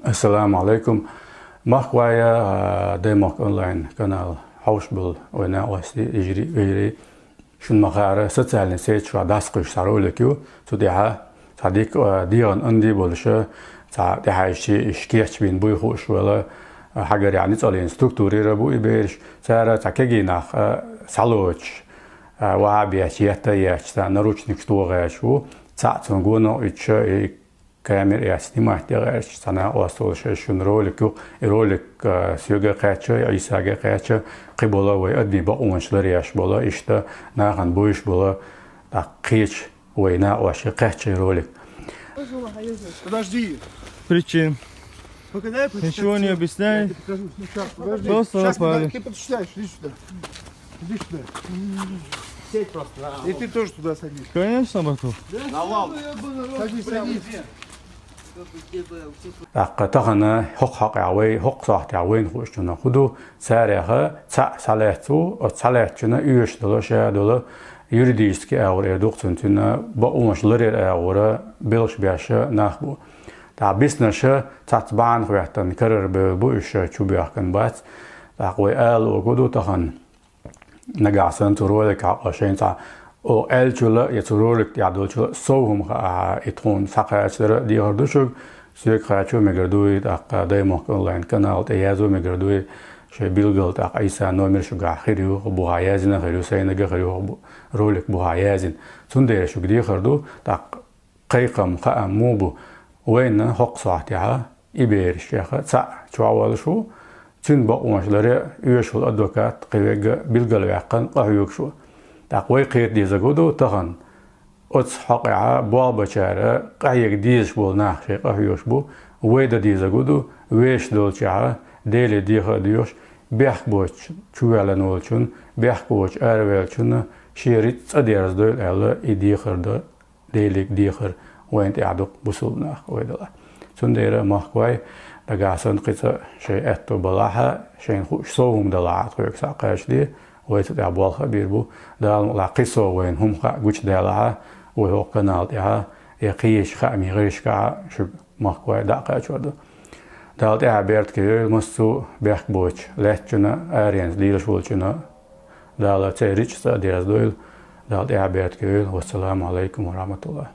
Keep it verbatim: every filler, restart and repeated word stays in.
Ассаламу алейкум. Махквая, а, Даймохк онлайн канал хьовш болу вайн накъостий, йижарий, вежарий. Шун ма-хаъара, социальный сеть чохь дӀасакхуьйсу цхьа ролик ю. Цу тӀехь цхьа дика, а, дегӀан онда болуш, цхьа тӀаьхьаьжчи иш кечбина буй хууш вала, а, хьагарехь ницкъаллин структурера бу и бераш. Цара цхьа кегий нах, а, схьалоцуш, а, вахьабеш етта а етташ, царна наручникаш тохаьш ву. Цхьаъ цунна гонах а уьдуш, и камера эцна снимать де гӀерташ, цхьа накъост волуш, шуна ролик ю. И ролик, а, соьга а кхаьчна, Ӏийсага а кхаьчна, кхин болу вай адамийн бакъонаш ларъеш болу, иштта нахана бовзуш болу, тӀаккха кхечу вай накъосташка кхаьчна и ролик. Подожди. Причин. Пока дай. Ничего не объясняй. Я тебе покажу. Сейчас, подожди. Просто щас напали. Ты подсчитаешь, иди сюда. Иди сюда. Сеть просто, да. И ты тоже туда садись. Конечно, Бату. Навал. Садись, садись. ТӀаккха тахана хӀокху хьокъехь вай, хӀокху сохьтехь вайна хууш долу хӀун ду, царех цхьаъ схьалаьцна ву, оцу схьалаьцначунна оьшуш долу, ша долу юридически агӀор эр ду-кх цунна, цуьнан бакъонаш ларъяран агӀора белхаш беш нах бу. ТӀаккха биснарш цхьацца бахьана хӀоьттина карара бевлла бу, уьш чубоьхкина бац. ТӀаккха вай ала луург ду тахана. Нагахь санна цу роликехь шайна цхьа оха аьллачул а, я цу ролик тӀехь долчул а сов хӀума хаахь, и тхуна схьакхачадар а дехар ду шуьга. Соьга кхачо мегар ду и, тӀаккха Даймохк онлайн канал тӀе язо мегар ду и, шайн билггал тӀаккха Ӏийсан номер шуьгахь хир ю, бухахь яздина хир ю, сайнага хир ю, бу-, ролик бухахь яздина. Цундела шуьга дехар ду, тӀаккха кхайкхам, хаам муха бу, вайна хӀокху сохьтехь и бераш чеха цхьаъ чохь волуш ву, цуьнан бакъонаш ларъян оьшуш волу адвокат кхин верг а билгалваьккхина къахьоьгуш ву. ТӀаккха вай кхета дезарг хӀун ду тахана? Оцу хьокъехь болх бечара къахьега дезаш болу нах шайн къахьоьгуш бу, вай дан дезарг хӀун ду, вешан долчохь Деле деха а доьхуш, бехк боцуш чувоьллина волчун, бехк боцуш араваьллачунна шен рицкъ цӀа дерзадойла аьлла, и дехар дан. Деле дехар вайна тӀехь ду-кх, бусулба нах вай делахь. Цундела, махкахой, нагахь санна кхин цкъа шайн аьтто балахь а, шайна хууш сов хӀума далахь а, тхоьга схьа кхачаде, вай цу тӀехь болх а бийр бу. Дала мукъалахь кхин сов вайна хӀума хаа гучудаьллахь а, вай хӀокху канал тӀехь а, я кхечу хаамийн гӀирсашкахь а шуьга, махкахой, дӀа а кхачор ду. Дала тӀаьхье беркате йойла массо а бехк боцуш лаьттачунна а, аренца лелаш волчунна а. Дала церан рицкъ цӀа а дерзадойла. Дала тӀаьхье беркате йойла. Вассаламу алейкум ва рахматуллах.